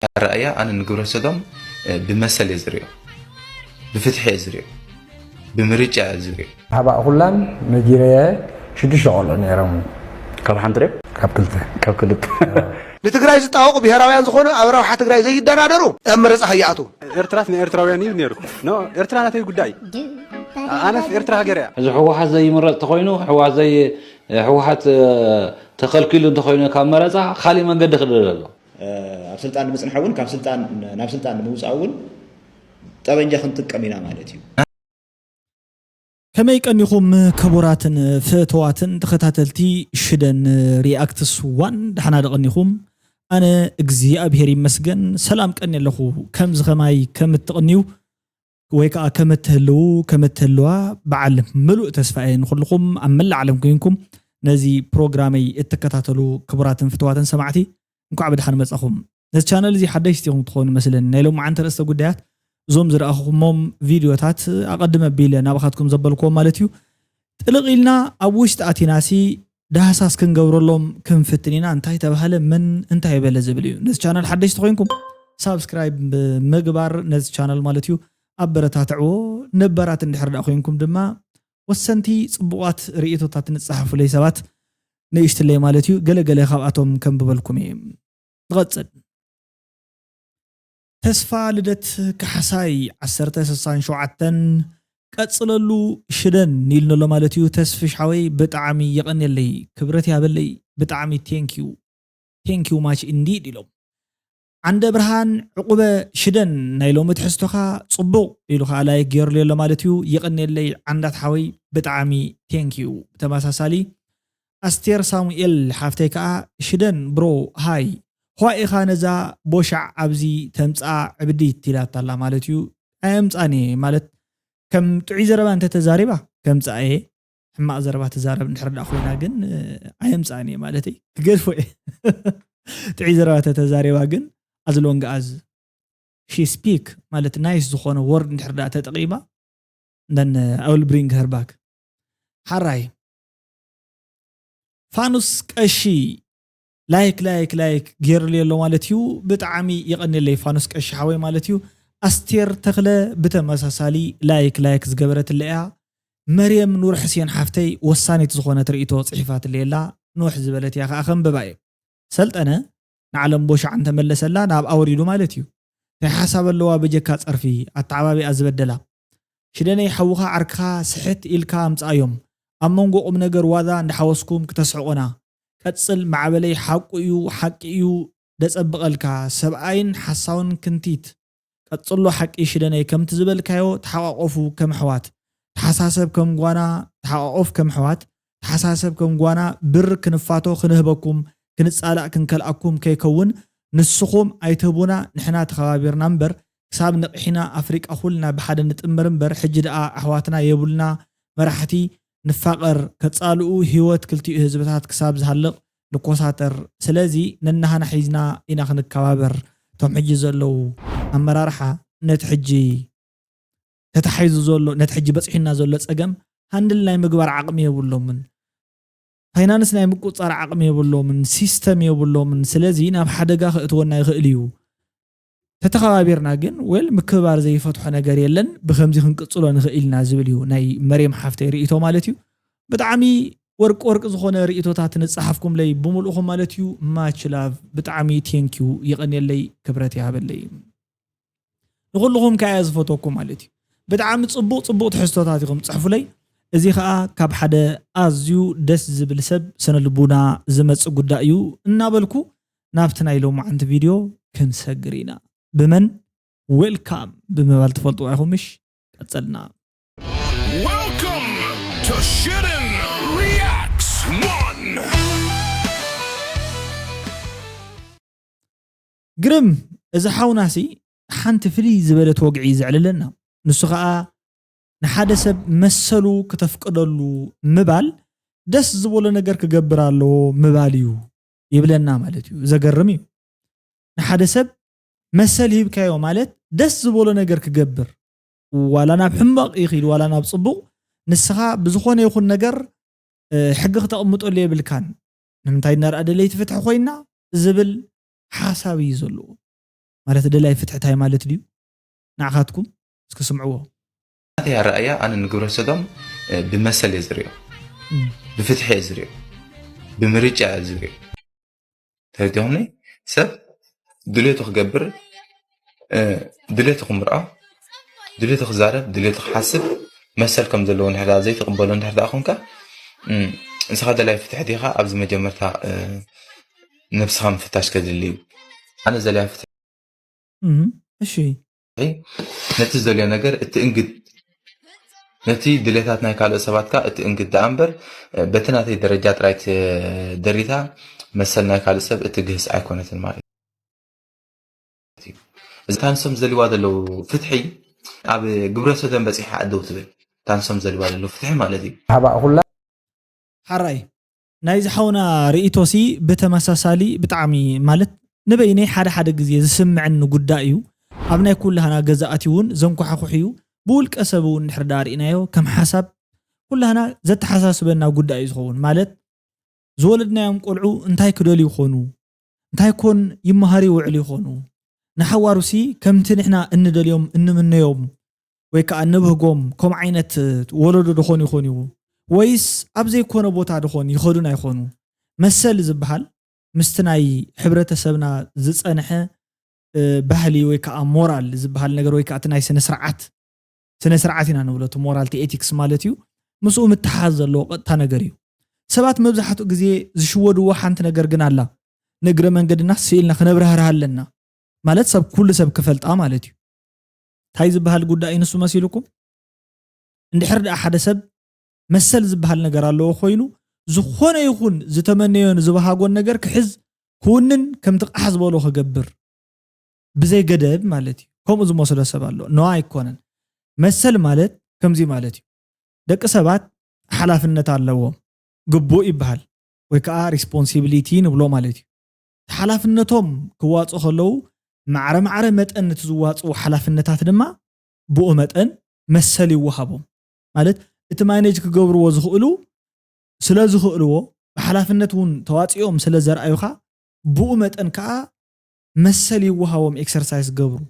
ኣረኣእያ ኣነ ንግብረ ሰዶም ብመሰል እየ ዝሪኦ፣ ብፍትሒ እየ ዝሪኦ፣ ብምርጫ እየ ዝሪኦ። ሃባእ ኩላን ነጊረየ ሽዱሽተ ቆልዑ ነይሮም። ካብ ሓንቲ ድዮም ካብ ክልተ ካብ ክልተ ንትግራይ ዝጣወቁ ብሄራውያን ዝኾኑ ኣብ ረብሓ ትግራይ ዘይደራደሩ ኣብ መረፃ ከይኣትዉ። ኤርትራስ ንኤርትራውያን እዩ ነይሩ። ኖ ኤርትራ ናተይ ጉዳይ። ኣነስ ኤርትራ ሃገር እያ። እዚ ህወሓት ዘይምረፅ ተኮይኑ ህወሓት ዘይ ህወሓት ተኸልኪሉ እንተኮይኑ ካብ መረፃ ካሊእ መንገዲ ክደለ ኣሎ። ኣብ ስልጣን ንምፅናሕ እውን ካብ ስልጣን ናብ ስልጣን ንምውፃእ እውን ጠበንጃ ክንጥቀም ኢና ማለት እዩ። ከመይ ቀኒኹም ክቡራትን ፍእተዋትን ተኸታተልቲ ሽደን ሪኣክትስ ዋን፣ ደሓና ዶ ቀኒኹም? ኣነ እግዚኣብሔር ይመስገን ሰላም ቀኒ ኣለኹ። ከምዚ ከማይ ከም እትቕንዩ ወይ ከዓ ከም እትህልዉ ከም እትህልዋ በዓል ምሉእ ተስፋ እየ። ንኹልኹም ኣብ መላእ ዓለም ኮይንኩም ነዚ ፕሮግራመይ እትከታተሉ ክቡራትን ፍትዋትን ሰማዕቲ እንኳዕ ብድሓን መጻኹም። ነዚ ቻነል እዚ ሓደሽቲ ኢኹም ትኾኑ መስለኒ። ናይ ሎማዓንቲ ርእስተ ጉዳያት እዞም ዝረኣኹሞም ቪድዮታት ኣቐድመ ኣቢለ ናባኻትኩም ዘበልክዎም ማለት እዩ። ጥልቕ ኢልና ኣብ ውሽጢ ኣቲናሲ ዳህሳስ ክንገብረሎም ክንፍትን ኢና። እንታይ ተባህለ፣ መን እንታይ በለ ዝብል እዩ። ነዚ ቻነል ሓደሽቲ ኮይንኩም ሳብስክራይብ ምግባር ነዚ ቻነል ማለት እዩ ኣበረታትዕዎ። ነባራት እንድሕር ደኣ ኮይንኩም ድማ ወሰንቲ ጽቡቓት ርእይቶታት ንጸሓፉለይ ሰባት ንእሽትለይ ማለት እዩ። ገለ ገለ ካብኣቶም ከንብበልኩም እየ። ንቐጽል። ተስፋ ልደት ካሕሳይ ዓሰርተ ስሳን ሸውዓተን ቀጽለሉ ሽደን ኢልኒ ኣሎ ማለት እዩ። ተስፍሽ ሓወይ ብጣዕሚ የቐንየለይ፣ ክብረት ያበለይ፣ ብጣዕሚ thank you thank you much indeed ኢሎም። ዓንደ ብርሃን ዕቁበ ሽደን ናይ ሎሚ ትሕዝቶኻ ጽቡቕ ኢሉ ከዓ ላይክ ገይሩሉ ኣሎ ማለት እዩ። የቐንየለይ ዓንዳት ሓወይ ብጣዕሚ thank you። ብተመሳሳሊ ኣስቴር ሳሙኤል ሓፍተይ ከዓ ሽደን ብሮ ሃይ ኳ ኢኻ ነዛ ቦሻዕ ኣብዚ ተምፅኣ ዕብዲት ኢላታ ኣላ ማለት እዩ። ኣየምፃን እየ ማለት ከም ጥዑይ ዘረባ እንተተዛሪባ ከምፅኣ እየ። ሕማቕ ዘረባ ትዛረብ እንድሕር ደኣ ኮይና ግን ኣየምፃን እየ ማለት እዩ። ክገድፎ እየ። ጥዑይ ዘረባ ተተዛሪባ ግን as long as she speak ማለት nice ዝኾነ word እንድሕር ደኣ ተጠቂማ then I will bring her back። ሓራይ ፋኑስ ቀሺ ላይክ ላይክ ላይክ ገይሩሉ ኣሎ ማለት እዩ። ብጣዕሚ የቐንየለይ ፋኑስ ቀሺ ሓወይ ማለት እዩ። ኣስቴር ተኽለ ብተመሳሳሊ ላይክ ላይክ ዝገበረትለ እያ። መርየም ኑር ሕሴን ሓፍተይ ወሳኒት ዝኾነት ርእይቶ ጽሒፋትለይ ኣላ። ንውሕ ዝበለት እያ ከኣ ከንብባ እየ። ሰልጠነ ንዓለም ቦሻዕ እንተመለሰላ ናብ ኣውሪዱ ማለት እዩ። እንታይ ሓሳብ ኣለዋ በጀካ ጸርፊ ኣተዓባቢኣ ዝበደላ። ሽደነይ ሓውኻ ዓርክኻ ስሕት ኢልካ ኣምጽኣዮም። ኣብ መንጎ ቁም ነገር ዋዛ እንዳሓወስኩም ክተስሕቁና። ቀጽል ማዕበለይ ሓቁ እዩ ሓቂ እዩ ደጸብቐልካ። ሰብኣይን ሓሳውን ክንቲት። ቀጽሎ ሓቂ ሽደነይ ከምቲ ዝበልካዮ ተሓቋቆፉ ከም ኣሕዋት። ተሓሳሰብ ከም ጓና ተሓቋቆፍ ከም ኣሕዋት። ተሓሳሰብ ከም ጓና ብር ክንፋቶ ክንህበኩም ክንጻላእ ክንከልኣኩም ከይከውን ንስኹም ኣይትህቡና ንሕና ተኸባቢርና እምበር ክሳብ ነቒሕና ኣፍሪቃ ኩልና ብሓደ ንጥመር እምበር ሕጂ ደኣ ኣሕዋትና የብልና መራሕቲ ንፋቐር ከጻልኡ ህይወት ክልቲኡ ህዝብታት ክሳብ ዝሃልቕ ንኮሳተር ስለዚ ነናህና ሒዝና ኢና ክንከባበር እቶም ሕጂ ዘለዉ ኣመራርሓ ነቲ ሕጂ ተታሒዙ ዘሎ ነቲ ሕጂ በፂሑና ዘሎ ፀገም ሃንድል ናይ ምግባር ዓቕሚ የብሎምን ፋይናንስ ናይ ምቁፃር ዓቕሚ የብሎምን ሲስተም የብሎምን ስለዚ ናብ ሓደጋ ክእትወና ይኽእል እዩ ተተኸባቢርና ግን ወል ምክብባር ዘይፈትሖ ነገር የለን ብከምዚ ክንቅፅሎ ንኽእል ኢና ዝብል እዩ ናይ መርየም ሓፍተይ ርእቶ ማለት እዩ ብጣዕሚ ወርቂ ወርቂ ዝኾነ ርእቶታት ንፀሓፍኩምለይ ብምልእኹም ማለት እዩ much love ብጣዕሚ thank you የቐንየለይ ክብረት ይሃበለይ ንኹልኹም ከኣ ዝፈተኩም ማለት እዩ ብጣዕሚ ፅቡቕ ፅቡቕ ትሕዝቶታት ኢኹም ፅሕፉለይ እዚ ከዓ ካብ ሓደ ኣዝዩ ደስ ዝብል ሰብ ስነ ልቡና ዝመፅእ ጉዳይ እዩ እናበልኩ ናብቲ ናይ ሎማዓንቲ ቪድዮ ክንሰግር ኢና ብመን welcome ብምባል ትፈልጥዋ ኢኹም ምሽ ቀፀልና Welcome to Shitten Reacts One. ግርም እዚ ሓውናሲ ሓንቲ ፍልይ ዝበለት ወግዒ ዘዕልለና ንሱ ከዓ ንሓደ ሰብ መሰሉ ክተፍቅደሉ ምባል ደስ ዝበሎ ነገር ክገብር ኣለዎ ምባል እዩ ይብለና ማለት እዩ ዘገርም እዩ ንሓደ ሰብ መሰል ሂብካዮ ማለት ደስ ዝበሎ ነገር ክገብር ዋላ ናብ ሕማቕ ይኽእል ዋላ ናብ ፅቡቕ ንስኻ ብዝኾነ ይኹን ነገር ሕጊ ክተቕምጠሉ የብልካን ንምንታይ እናርኣ ደለይቲ ፍትሒ ኮይና ዝብል ሓሳብ እዩ ዘለዎ ማለት ደላይ ፍትሒ እንታይ ማለት ድዩ? ንዓኻትኩም እስኪ ስምዕዎ። ናተይ ኣረኣእያ ኣነ ንግብረ ሰዶም ብመሰል እየ ዝሪኦ፣ ብፍትሒ እየ ዝሪኦ፣ ብምርጫ እየ ዝሪኦ። ተረዲኹምኒ? ሰብ ድሌቱ ክገብር፣ ድሌቱ ክምርዖ፣ ድሌቱ ክዛረብ፣ ድሌቱ ክሓስብ መሰል ከም ዘለዎ እንድሕር ዘይትቕበሎ እንድሕር ደኣ ኮንካ፣ ንስኻ ደላይ ፍትሒ ዲኻ? ኣብዚ መጀመርታ ነብስኻ ምፍታሽ ከድሊ እዩ። ኣነ ዘላይ ፍትሒ እሺ ነቲ ዝደልዮ ነገር እቲ እንግድ ነቲ ድሌታት ናይ ካልኦት ሰባት ከኣ እቲ እንግድ ደኣ እምበር በቲ ናተይ ደረጃ ጥራይ ደሪታ መሰል ናይ ካልእ ሰብ እቲ ግህስ ኣይኮነትን ማለት እዩ። እታ ንሶም ዝደልይዋ ዘለዉ ፍትሒ ኣብ ግብረ ሰዶም በጺሓ ኣደው ትብል። እታ ንሶም ዝደልይዋ ዘለዉ ፍትሒ ማለት እዩ። ሃባእ ኩላ ሓራይ ናይዚ ሓውና ርእይቶሲ ብተመሳሳሊ ብጣዕሚ ማለት ንበይነይ ሓደ ሓደ ግዜ ዝስምዐኒ ጉዳይ እዩ። ኣብ ናይ ኩላህና ገዛእቲ እውን ዘንኳሓኩሕ እዩ። ብውልቀ ሰብ እውን እንድሕር ደኣ ርኢናዮ ከም ሓሳብ ኩላህና ዘተሓሳስበና ጉዳይ እዩ ዝኸውን። ማለት ዝወለድናዮም ቆልዑ እንታይ ክደልዩ ይኾኑ? እንታይ ኮን ይመሃሩ ይውዕሉ ይኾኑ? ንሓዋሩሲ ከምቲ ንሕና እንደልዮም እንምነዮም ወይ ከዓ እንብህጎም ከምኡ ዓይነት ወለዶ ድኾን ይኾን እዩ ወይስ ኣብ ዘይኮነ ቦታ ድኾን ይኸዱን ኣይኾኑ? መሰል ዝበሃል ምስቲ ናይ ሕብረተሰብና ዝፀንሐ ባህሊ ወይ ከዓ ሞራል ዝበሃል ነገር ወይ ከዓ እቲ ናይ ስነ ስርዓት ስነ ስርዓት ኢና ንብሎ እቲ ሞራል እቲ ኤቲክስ ማለት እዩ። ምስኡ ምትሓዝ ዘለዎ ቀጥታ ነገር እዩ። ሰባት መብዛሕትኡ ግዜ ዝሽወድዎ ሓንቲ ነገር ግን ኣላ። ንእግረ መንገድና ስኢልና ክነብራህርሃ ኣለና ማለት ሰብ ኩሉ ሰብ ክፈልጣ ማለት እዩ። እንታይ ዝበሃል ጉዳይ እዩ ንሱ መሲልኩም? እንድሕር ደኣ ሓደ ሰብ መሰል ዝበሃል ነገር ኣለዎ ኮይኑ ዝኾነ ይኹን ዝተመነዮን ዝበሃጎን ነገር ክሕዝ ክውንን ከምቲ ቃሕ ዝበሎ ክገብር ብዘይ ገደብ ማለት እዩ። ከምኡ ዝመስሎ ሰብ ኣሎ ኖ ኣይኮነን። መሰል ማለት ከምዚ ማለት እዩ። ደቂ ሰባት ሓላፍነት ኣለዎም ግቡእ ይበሃል ወይ ከዓ ሪስፖንሲቢሊቲ ንብሎ ማለት እዩ። ሓላፍነቶም ክዋፅኡ ከለዉ ማዕረ ማዕረ መጠን ነቲ ዝዋፅኡ ሓላፍነታት ድማ ብኡ መጠን መሰል ይወሃቦም ማለት እቲ ማኔጅ ክገብርዎ ዝኽእሉ ስለ ዝኽእልዎ ብሓላፍነት እውን ተዋፂኦም ስለ ዘርኣዩኻ ብኡ መጠን ከዓ መሰል ይወሃቦም ኤክሰርሳይዝ ገብሩ።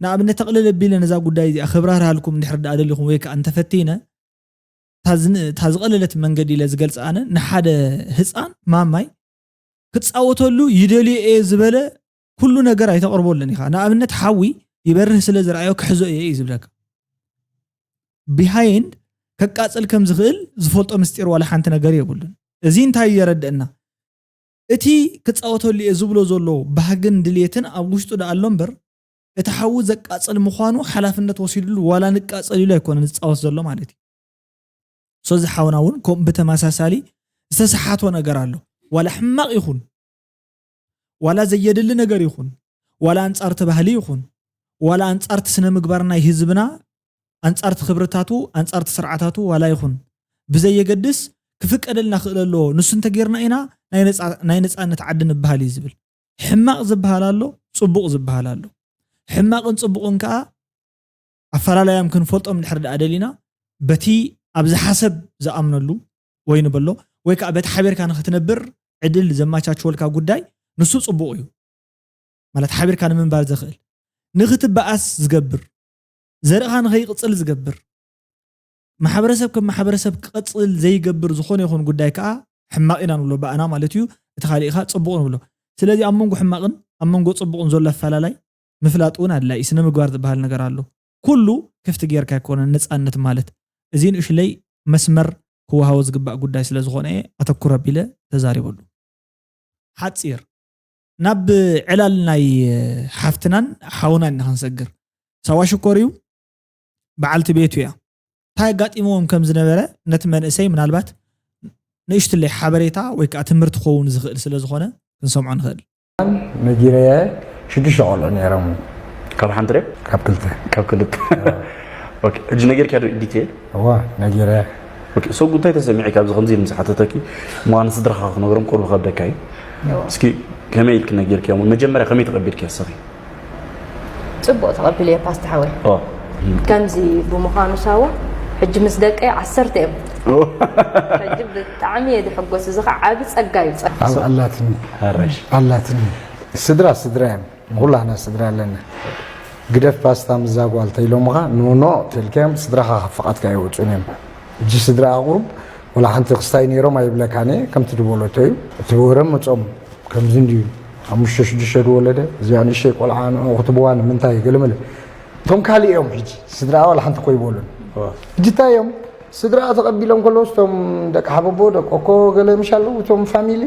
ንኣብነት ተቕልል ኣቢለ ነዛ ጉዳይ እዚኣ ክብራርሃልኩም እንድሕር ደኣ ደሊኹም ወይ ከዓ እንተፈቲነ እታ ዝቐለለት መንገዲ ኢለ ዝገልፃ ኣነ ንሓደ ህፃን ማማይ ክፃወተሉ ይደልዮ እየ ዝበለ ኩሉ ነገር ኣይተቕርበሉን ኢኻ። ንኣብነት ሓዊ ይበርህ ስለ ዝረኣዮ ክሕዞ እየ እዩ ዝብለካ። ቢሃይንድ ከቃፅል ከም ዝኽእል ዝፈልጦ ምስጢር ዋላ ሓንቲ ነገር የብሉን። እዚ እንታይ የረድእና? እቲ ክፃወተሉ እየ ዝብሎ ዘሎ ባህግን ድልየትን ኣብ ውሽጡ ደኣ ኣሎ እምበር እቲ ሓዊ ዘቃፅል ምዃኑ ሓላፍነት ወሲድሉ ዋላ ንቃፀል ኢሉ ኣይኮነን ዝፃወት ዘሎ ማለት እዩ። ሶዚ ሓውና እውን ከምኡ ብተመሳሳሊ ዝተሰሓቶ ነገር ኣሎ። ዋላ ሕማቕ ይኹን ዋላ ዘየድሊ ነገር ይኹን ዋላ ኣንፃርቲ ባህሊ ይኹን ዋላ ኣንፃርቲ ስነ ምግባር ናይ ህዝብና ኣንፃርቲ ክብርታቱ ኣንፃርቲ ስርዓታቱ ዋላ ይኹን ብዘየገድስ ክፍቀደልና ክእል ኣለዎ። ንሱ እንተጌርና ኢና ናይ ነፃነት ዓዲ ንበሃል እዩ ዝብል። ሕማቕ ዝበሃል ኣሎ፣ ፅቡቕ ዝበሃል ኣሎ። ሕማቕን ፅቡቕን ከዓ ኣፈላላዮም ክንፈልጦም እንድሕር ደኣ ደሊና በቲ ኣብዚ ሓሰብ ዝኣምነሉ ወይ ንበሎ ወይ ከዓ በቲ ሓቢርካ ንክትነብር ዕድል ዘመቻችወልካ ጉዳይ ንሱ ፅቡቕ እዩ። ማለት ሓቢርካ ንምንባር ዘኽእል ንክትበኣስ ዝገብር ዘርእኻ ንኸይቕፅል ዝገብር ማሕበረሰብ ከም ማሕበረሰብ ክቐፅል ዘይገብር ዝኾነ ይኹን ጉዳይ ከዓ ሕማቕ ኢና ንብሎ ብኣና ማለት እዩ። እቲ ካሊእ ከዓ ፅቡቕ ንብሎ። ስለዚ ኣብ መንጎ ሕማቕን ኣብ መንጎ ፅቡቕን ዘሎ ኣፈላላይ ምፍላጥ እውን ኣድላይ እዩ። ስነ ምግባር ዝበሃል ነገር ኣሎ። ኩሉ ክፍቲ ጌርካ ኣይኮነን ነፃነት ማለት። እዚ ንእሽለይ መስመር ክወሃቦ ዝግባእ ጉዳይ ስለ ዝኾነ እየ ኣተኩር ኣቢለ ተዛሪበሉ። ሓፂር ናብ ዕላል ናይ ሓፍትናን ሓውናን ኢና ክንሰግር። ሳዋ ሽኮር እዩ፣ በዓልቲ ቤቱ እያ። እንታይ ኣጋጢምዎም ከም ዝነበረ ነቲ መንእሰይ ምናልባት ንእሽትለይ ሓበሬታ ወይ ከዓ ትምህርቲ ክኸውን ዝኽእል ስለ ዝኾነ ክንሰምዖ ንኽእል። ነጊረየ ሽዱሽተ ቆልዑ ነይሮም ካብ ሓንቲ ድዮም ካብ ክልተ ካብ ክልተ ኦኬ። ሕጂ ነጊርካዮ ዶ ዲቴል እዋ ነጊረ ኦኬ። ሰው ጉዳይ ተሰሚዐ ካብዚ ከምዚ ኢሉ ምስ ሓተተኪ ምዃኑ ስድራኻ ክነግሮም ቁሩብ ከብደካ እዩ። እስኪ ከመይ ኢልክ ነጊርካዮም? መጀመርያ ከመይ ተቐቢልካዮ ንስኺ? ፅቡቕ ተቐቢለዮ ፓስታ ሓወይ። ኦ ከምዚ ብምዃኑ ሳዋ ሕጂ ምስ ደቀይ ዓሰርተ እዮም። ሕጂ ብጣዕሚ እየ ዝሕጎስ። እዚ ከዓ ዓቢ ፀጋ እዩ። ፀጋ ኣብ ኣላትኒ ሓራሽ ኣላትኒ ስድራ ስድራ እዮም። ንኹላህና ስድራ ኣለና። ግደፍ ፓስታ ምዛ ጓል ተኢሎምኻ፣ ኖ ኖ ተልካዮም፣ ስድራኻ ካብ ፍቓድካ ኣይወፁን እዮም። እጂ ስድራ ኣቑሩብ ወላ ሓንቲ ክስታይ ነይሮም ኣይብለካን እየ፣ ከምቲ ዝበለቶ እዩ። እቲ ወረ መፆም ከምዚ እንድዩ፣ ሓሙሽተ ሽዱሽተ ዝወለደ፣ እዚኣ ንእሽተይ ቆልዓ ንዕኡ ክትብዋ ንምንታይ? ገለመለ። እቶም ካልእ እዮም ሕጂ ስድራ ወላ ሓንቲ እኮ ይበሉን። ሕጂ እንታይ እዮም? ስድራ ተቐቢሎም ከለዉ፣ እቶም ደቂ ሓበቦ፣ ደቂ ኮኮ ገለ ምሽ ኣለዉ፣ እቶም ፋሚሊ፣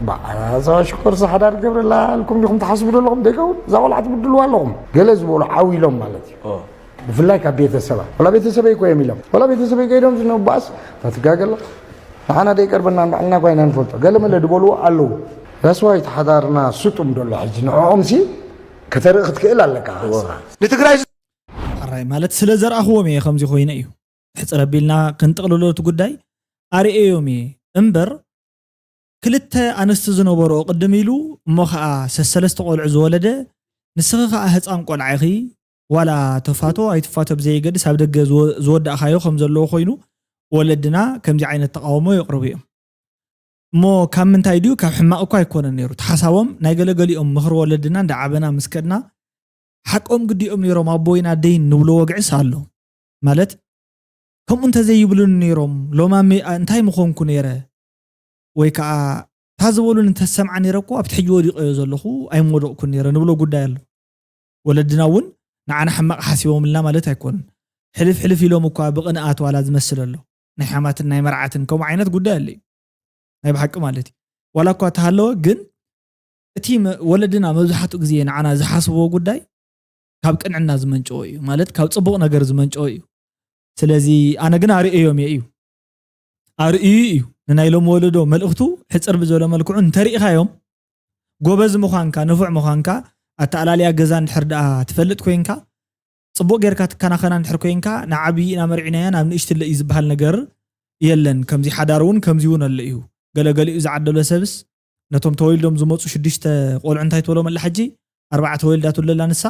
"በዓል ኣዛዋ ሽኮር፣ እዛ ሓዳር ገብረላ ኣልኩም ዲኹም ትሓስቡ ዘለኹም? ደይከውን፣ እዛ ቆልዓ ትብድልዋ ኣለኹም?" ገለ ዝበሉ ዓው ኢሎም ማለት እዩ። ብፍላይ ካብ ቤተሰባ። "ወላ ቤተሰበይ እኮ እዮም" ኢሎም። "ወላ ቤተሰበይ ከይዶም ዝነብኣስ፣ እታ ትጋገ ኣለኻ። ንዓና ደይቀርበናን ባዕልና እኳ ኢና ንፈልጦ" ገለ መለ ዝበልዎ ኣለዉ። ዳስዋይ እቲ ሓዳርና ስጡም ደሎ ሕጂ። ንዕኦም ሲ ከተርኢ ክትክእል ኣለካ። ንትግራይ ሕራይ ማለት ስለ ዘርኣኽዎም እየ ከምዚ ኮይነ እዩ። ሕፅር ኣቢልና ክንጥቕልሎ እቲ ጉዳይ ኣርእዮም እየ እምበር፣ ክልተ ኣንስቲ ዝነበርኦ ቅድም ኢሉ፣ እሞ ኸዓ ሰሰለስተ ቆልዑ ዝወለደ፣ ንስኺ ኸዓ ህፃን ቆልዓ ኢኺ፣ ዋላ ተፋቶ ኣይትፋቶ ብዘየገድስ ኣብ ደገ ዝወ- ዝወዳእኻዮ ከም ዘለዎ ኮይኑ፣ ወለድና ከምዚ ዓይነት ተቃውሞ የቕርቡ እዮም። እሞ ካብ ምንታይ ድዩ? ካብ ሕማቕ እኳ ኣይኮነን ነይሩ። እቲ ሓሳቦም ናይ ገለገሊኦም ምኽሪ ወለድና እንዳዓበና ምስ ከድና፣ ሓቆም ግዲኦም ነይሮም ኣቦይን ኣደይን ንብሎ ወግዕስ ኣሎ። ማለት ከምኡ እንተዘይብሉኒ ነይሮም ሎማሚ እንታይ ምኾንኩ ነይረ? ወይ ከዓ እታ ዝበሉኒ እንተሰምዓ ነይረ እኮ ኣብቲ ሕጂ ወዲቐዮ ዘለኹ ኣይምወደቕኩን ነይረ ንብሎ ጉዳይ ኣሎ። ወለድና እውን ንዓና ሕማቕ ሓሲቦምልና ማለት ኣይኮኑን። ሕልፍ ሕልፍ ኢሎም እኳ ብቕንኣት ዋላ ዝመስል ኣሎ። ናይ ሓማትን ናይ መርዓትን ከምኡ ዓይነት ጉዳይ ኣሎ እዩ። ናይ ብሓቂ ማለት እዩ። ዋላ እኳ ተሃለወ ግን እቲ መ- ወለድና መብዛሕትኡ ግዜ ንዓና ዝሓስብዎ ጉዳይ ካብ ቅንዕና ዝመንጨወ እዩ። ማለት ካብ ፅቡቕ ነገር ዝመንጨወ እዩ። ስለዚ ኣነ ግን ኣርእዮም እየ እዩ። ኣርእዩ እዩ። ንናይ ሎም ወለዶ መልእኽቱ ሕፅር ብዝበለ መልክዑ እንተሪእኻዮም ጎበዝ ምዃንካ፣ ንፉዕ ምዃንካ፣ ኣተኣላልያ ገዛ እንድሕር ደኣ ትፈልጥ ኮይንካ፣ ፅቡቕ ጌርካ ትከናኸና እንድሕር ኮይንካ፣ ንዓብዪ ኢና መርዒናያ ናብ ንእሽትለ እዩ ዝበሃል ነገር የለን። ከምዚ ሓዳር እውን ከምዚ እውን ኣሎ እዩ። ገለገሊኡ ዝዓደሎ ሰብስ ነቶም ተወሊዶም ዝመፁ ሽዱሽተ ቆልዑ እንታይ ትበሎም ኣላ ሕጂ? ኣርባዕተ ወሊዳትሉ ኣላ ንሳ።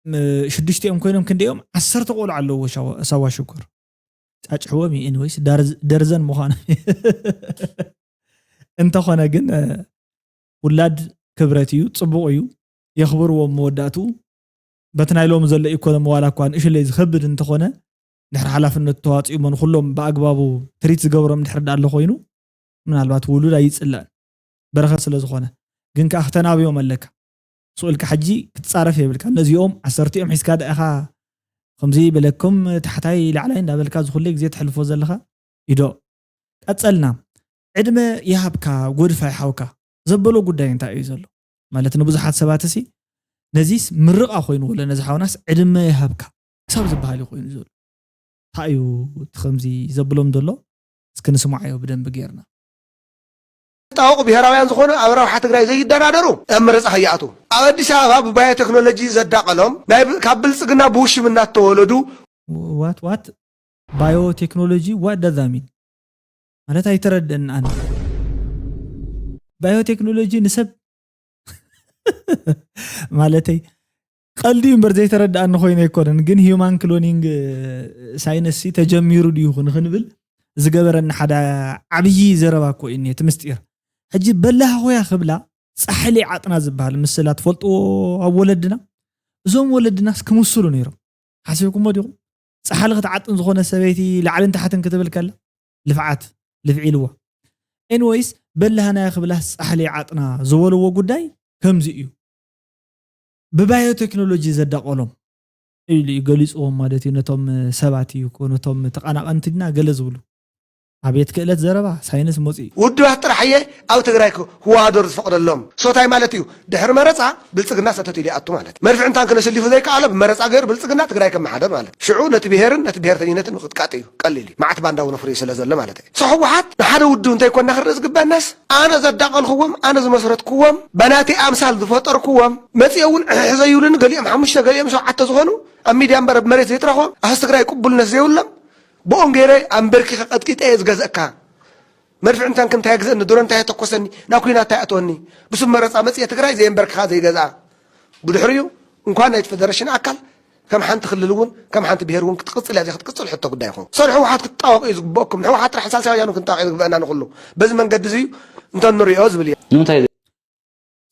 ም- ሽዱሽቲኦም ኮይኖም ክንደኦም ዓሰርተ ቆልዑ ኣለዎ ሻዋ- ሳዋ ሽኮር። ጫጭሕዎም እዩ። ኤኒወይስ ዳርዝ- ደርዘን ምዃኑ እንተኾነ ግን እ፣ ውላድ ክብረት እዩ፣ ፅቡቕ እዩ፣ የኽብርዎም መወዳእትኡ። በቲ ናይ ሎሚ ዘሎ ኢኮኖሚ ዋላ እኳ ንእሽለይ ዝኸብድ እንተኾነ፣ ድሕሪ ሓላፍነቱ ተዋፂኡ እሞ ንኩሎም ብኣግባቡ ትሪት ዝገብሮም ድሕሪ ዳኣ ኣሎ ኮይኑ፣ ምናልባት ውሉድ ኣይፅላእን በረኸት ስለ ዝኾነ። ግን ከዓ ክተናብዮም ኣለካ። ስቕ ኢልካ ሕጂ ክትፃረፍ የብልካ። ነዚኦም ዓሰርቲኦም ሒዝካ ደኣ ኢኻ ከምዚ በለኩም ታሕታይ ላዕላይ እንዳበልካ ዝኹለ ግዜ ተሕልፎ ዘለኻ ኢዶ። ቀፀልና። ዕድመ ይሃብካ ጎድፋይ ሓውካ ዘበሎ ጉዳይ እንታይ እዩ ዘሎ? ማለት ንብዙሓት ሰባት እሲ ነዚስ ምርቓ ኮይኑ ወለ ነዚ ሓውናስ ዕድመ ይሃብካ ክሳብ ዝበሃል እዩ ኮይኑ ዘሎ። እንታይ እዩ እቲ ከምዚ ዘብሎም ዘሎ? እስኪ ንስማዓዮ ብደንቢ ጌርና። ጣወቑ ብሄራውያን ዝኾኑ ኣብ ረብሓ ትግራይ ዘይደራደሩ ኣብ መረፃ ከይኣትዉ ኣብ ኣዲስ ኣበባ ብባዮ ቴክኖሎጂ ዘዳቐሎም ናይ ብ- ካብ ብልፅግና ብውሽምና ዝተወለዱ what what bio technology what does that mean? ማለት ኣይተረድእን ኣነ። ባዮ ቴክኖሎጂ ንሰብ ማለተይ ቀልዲ እዩ እምበር ዘይተረድኣኒ ኮይኑ ኣይኮነን። ግን ሂዩማን ክሎኒንግ ሳይንስ ተጀሚሩ ድዩ ንክንብል ዝገበረኒ ሓደ ዓብዪ ዘረባ እኮ እዩ እቲ ምስጢር። ሕጂ በላህ ሆያ ክብላ ፃሕሊ ዓጥና ዝበሃል ምስላ ትፈልጥዎ ኣብ ወለድና? እዞም ወለድናስ ክምስሉ ነይሮም። ሓሲብኩሞ ዲኹም? ፃሕሊ ክትዓጥን ዝኾነ ሰበይቲ ላዕልን ታሕትን ክትብል ከላ ልፍዓት ልፍዒ ኢልዋ። ኤንወይስ በላህናያ ክብላስ ፃሕሊ ዓጥና ዝበልዎ ጉዳይ ከምዚ እዩ። ብባዮ ቴክኖሎጂ ዘዳቀሎም ኢሉ እዩ ገሊፅዎም ማለት እዩ። ነቶም ሰባት እዩ እኮ ነቶም ተቃናቀንቲ ድና ገለ ዝብሉ ኣቤት ክእለት ዘረባ ሳይንስ ሞፂ እዩ። ውድባት ጥራሕ እየ ኣብ ትግራይ ክዋደሩ ዝፈቅደሎም ሶታይ ማለት እዩ። ድሕሪ መረፃ ብልፅግና ሰተት ኢሉ ይኣቱ ማለት እዩ። መድፍዕን ታንክን ኣሰሊፉ ዘይከኣሎ ብመረፃ ገይሩ ብልፅግና ትግራይ ከመሓደር ማለት እዩ። ሽዑ ነቲ ብሄርን ነቲ ብሄርተኝነትን ምቅጥቃጥ እዩ ቀሊል እዩ። መዓት ባንዳ እውን ኣፍርዩ ስለ ዘሎ ማለት እዩ። So ህወሓት ንሓደ ውድብ እንተይኮንና ክንርኢ ዝግበአናስ ኣነ ዘዳቀልክዎም ኣነ ዝመስረትክዎም በናተይ ኣምሳል ዝፈጠርክዎም መፂኦም እውን ዕሕሕ ዘይብሉኒ ገሊኦም ሓሙሽተ ገሊኦም ሸውዓተ ዝኾኑ ኣብ ሚድያ እምበር ኣብ መሬት ዘይትረኽቦም ኣህስ ትግራይ ቅቡልነት ዘይብሎም ብኦም ገይረ ኣንበርኪኸ ቀጥቂጠ እየ ዝገዝእካ። መድፍዕን ታንክን እንታይ ግዘእኒ ድሮን እንታይ ተኮሰኒ ናብ ኩናት እንታይ ኣተወኒ ብስብ መረፃ መፅየ ትግራይ ዘየንበርክኻ ዘይገዝኣ ብድሕሪኡ እንኳን ናይቲ ፈደረሽን ኣካል ከም ሓንቲ ክልል እውን ከም ሓንቲ ብሄር እውን ክትቅፅል እያ ዘይክትቅፅል ሕቶ ጉዳይ ይኸውን ሰር ህወሓት ክትጣወቅ እዩ ዝግበእኩም ንህወሓት ጥራሕ ሳልሳይ ወያኑ ክንጣወቅ እዩ ዝግበእና ንኩሉ በዚ መንገዲ እዚ እዩ እንተንሪኦ ዝብል እየ ንምንታይ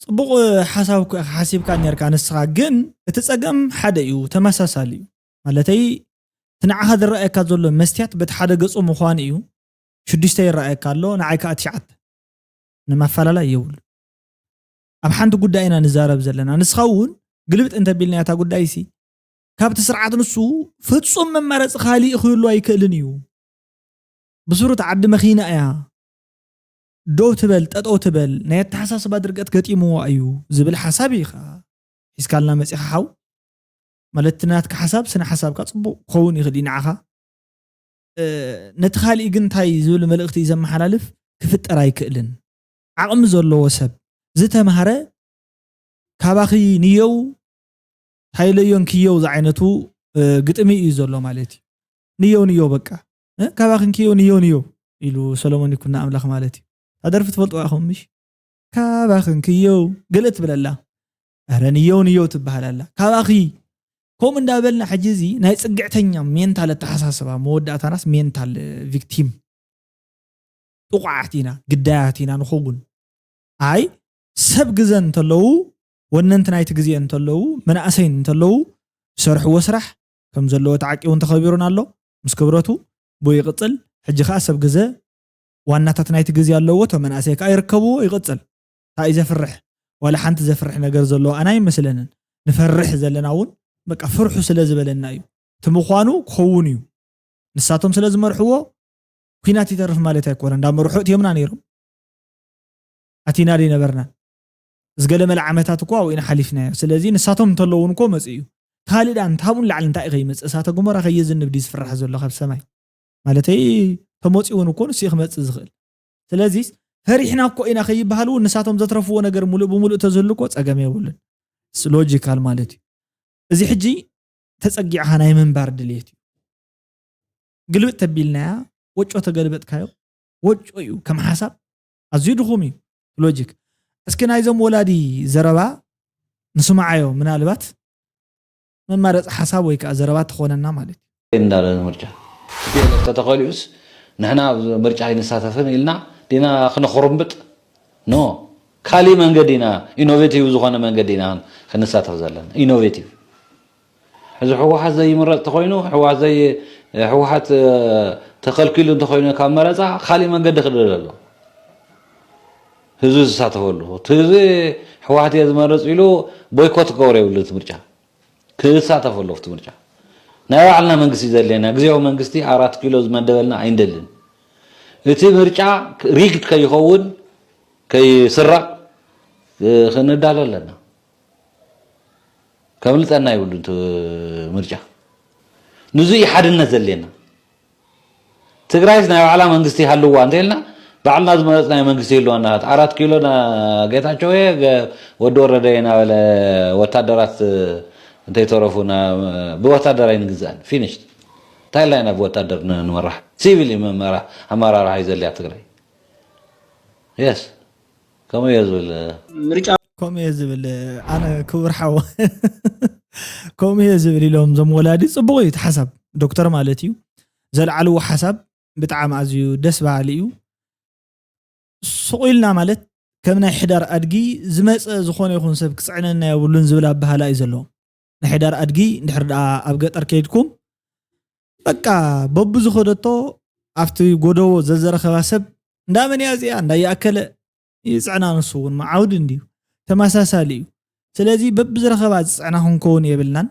ጥቡቕ ሓሳብ ሓሲብካ ነርካ። ንስኻ ግን እቲ ጸገም ሓደ እዩ፣ ተመሳሳሊ እዩ። ማለተይ እቲ ንዓኻ ዝረኣየካ ዘሎ መስትያት በቲ ሓደ ገጹ ምዃኑ እዩ። ሽዱሽተ ይረኣየካ ኣሎ፣ ንዓይ ከዓ ትሽዓተ። ንማፈላለይ የብሉ። ኣብ ሓንቲ ጉዳይ ኢና ንዛረብ ዘለና። ንስኻ እውን ግልብጥ እንተቢልና እታ ጉዳይ ሲ ካብቲ ስርዓት ንሱ ፍጹም መማረፂ ካሊእ ክህሉ ኣይክእልን እዩ። ብስሩ እቲ ዓዲ መኺና እያ። ደው ትበል፣ ጠጠው ትበል፣ ናይ ኣተሓሳስባ ድርቀት ገጢምዋ እዩ ዝብል ሓሳብ እዩ ኸዓ ሒዝካልና መፂኻ ሓው። ማለት እቲ ናትካ ሓሳብ ስነ ሓሳብካ ፅቡቕ ክኸውን ይኽእል እዩ ንዓኻ። እ፣ ነቲ ካሊእ ግን እንታይ ዝብል መልእኽቲ እዩ ዘመሓላልፍ ክፍጠር ኣይክእልን። ዓቕሚ ዘለዎ ሰብ ዝተምሃረ ካባኺ ንየው ታይለዮን ክየው ዝዓይነቱ እ፣ ግጥሚ እዩ ዘሎ ማለት እዩ። ንየው ንየው በቃ እ፣ ካባኺ ንክየው ንየው ንየው ኢሉ ሰሎሞን ይኩኖ ኣምላኽ ማለት እዩ። እታ ደርፊ ትፈልጥዋ ኢኹም ምሽ? ካባኺ ንክየው ገለ ትብል ኣላ። ኣረ ንየው ንየው ትበሃል ኣላ ካባኺ። ከምኡ እንዳበልና ሕጂ እዚ ናይ ጽግዕተኛ ሜንታል ኣተሓሳስባ መወዳእታናስ ሜንታል ቪክቲም ጥቑዓት ኢና፣ ግዳያት ኢና ንኸውን። ኣይ ሰብ ግዘ እንተለዉ፣ ወነንቲ ናይቲ ግዜ እንተለዉ፣ መናእሰይ እንተለዉ፣ ዝሰርሕዎ ስራሕ ከም ዘለዎ ተዓቂቡን ተኸቢሩን ኣሎ ምስ ክብረቱ ብኡ ይቕጽል። ሕጂ ከኣ ሰብ ግዘ ዋናታት ናይቲ ግዜ ኣለዎ፣ እቶም መናእሰይ ከኣ ይርከብዎ ይቕጽል። እንታይ እዩ ዘፍርሕ? ዋላ ሓንቲ ዘፍርሕ ነገር ዘለዎ ኣነ ኣይመስለንን። ንፈርሕ ዘለና እውን በቃ ፍርሑ ስለ ዝበለና እዩ። እቲ ምዃኑ ክኸውን እዩ። ንሳቶም ስለ ዝመርሕዎ ኩናት ይተርፍ ማለት ኣይኮነን። እንዳመርሑ እትዮምና ነይሮም። ኣቲና ዶ ነበርና? ዝገለመለ ዓመታት እኮ ኣብኡ ኢና ሓሊፍናዮ። ስለዚ ንሳቶም እንተለውን እኮ መጽእ እዩ። ካልእ ደኣ እንታብኡ ንላዕሊ እንታይ እዩ ከይመጽእ? እሳተ ገሞራ ከየዝንብ ድዩ ዝፍራሕ ዘሎ ካብ ሰማይ? ማለተይ ተመጺኡ እውን እኮ ንሱ እዩ ክመጽእ ዝኽእል። ስለዚ ፈሪሕና እኮ ኢና ከይበሃል እውን ንሳቶም ዘትረፍዎ ነገር ሙሉእ ብሙሉእ ተዝህሉ እኮ ጸገም የብሉን። ሎጂካል ማለት እዩ። እዚ ሕጂ ተጸጊዕኻ ናይ ምንባር ድልየት እዩ። ግልብጥ ተቢልናያ ወጮ ተገልበጥካዮ ወጮ እዩ። ከም ሓሳብ ኣዝዩ ድኹም እዩ። ሎጂክ እስኪ ናይዞም ወላዲ ዘረባ ንስማዓዮ፣ ምናልባት መማረፂ ሓሳብ ወይ ከዓ ዘረባ ትኾነና ማለት እዩ። እንዳለ ምርጫ ቲፒኤልኤፍ ተተኸሊኡስ ንሕና ኣብ ምርጫ ኣይንሳተፍን ኢልና ዲና ክነኽርምብጥ? ኖ፣ ካሊእ መንገዲ ኢና፣ ኢኖቬቲቭ ዝኾነ መንገዲ ኢና ክንሳተፍ ዘለና። ኢኖቬቲቭ ሕዚ ህወሓት ዘይምረፅ ተኮይኑ ህወሓት ዘይ ህወሓት ተከልኪሉ እንተኮይኑ ካብ መረፃ ካሊእ መንገዲ ክደለ ኣሎ። ህዝቢ ዝሳተፈሉ እቲ ህዝቢ ህወሓት እየ ዝመርፅ ኢሉ ቦይኮት ክገብሮ የብሉ እቲ ምርጫ። ክሳተፍ ኣለዎ ኣብቲ ምርጫ። ናይ ባዕልና መንግስቲ ዘድልየና፣ ግዝያዊ መንግስቲ ኣራት ኪሎ ዝመደበልና ኣይንደልን። እቲ ምርጫ ሪግድ ከይኸውን፣ ከይስረቕ ክንዳሎ ኣለና። ከምልጠና ይብሉ እቲ ምርጫ። ንዙ እዩ ሓድነት ዘድልየና። ትግራይስ ናይ ባዕላ መንግስቲ ይሃልዋ እንተኢልና ባዕልና ዝመረፅናዮ መንግስቲ ይህልወና። ኣራት ኪሎ ና ጌታቸው እየ፣ ገ- ወዲ ወረደ እየ እናበለ ወታደራት እንተይተረፉ ና- ብወታደር ኣይንግዛእን። ፊኒሽድ። እንታይ ኢልና ኢና ብወታደር ን- ንመራሕ? ሲቪል እዩ መመራ- ኣመራርሓ እዩ ዘድልያ ትግራይ። የስ ከምኡ እየ ዝብል። ምርጫ ከምኡ እየ ዝብል ኣነ ክቡር ሓው ከምኡ እየ ዝብል ኢሎም ዞም ወላዲ ፅቡቅ እዩ እቲ ሓሳብ ዶክተር ማለት እዩ ዘልዓልዎ ሓሳብ ብጣዕሚ ኣዝዩ ደስ በሃሊ እዩ። ስቕ ኢልና ማለት ከም ናይ ሕዳር ኣድጊ ዝመፀ ዝኾነ ይኹን ሰብ ክፅዕነና የብሉን ዝብል ኣበሃላ እዩ ዘለዎም። ናይ ሕዳር ኣድጊ እንድሕር ደኣ ኣብ ገጠር ከይድኩም በቃ በቡ ዝኸደቶ ኣብቲ ጎደቦ ዘዘረኸባ ሰብ እንዳመን እያ እዚኣ እንዳይኣከለ ይፅዕና ንሱ እውን መዓውዲ እንድዩ ተመሳሳሊ እዩ። ስለዚ በብዝረኸባ ዝፅዕና ክንከውን የብልናን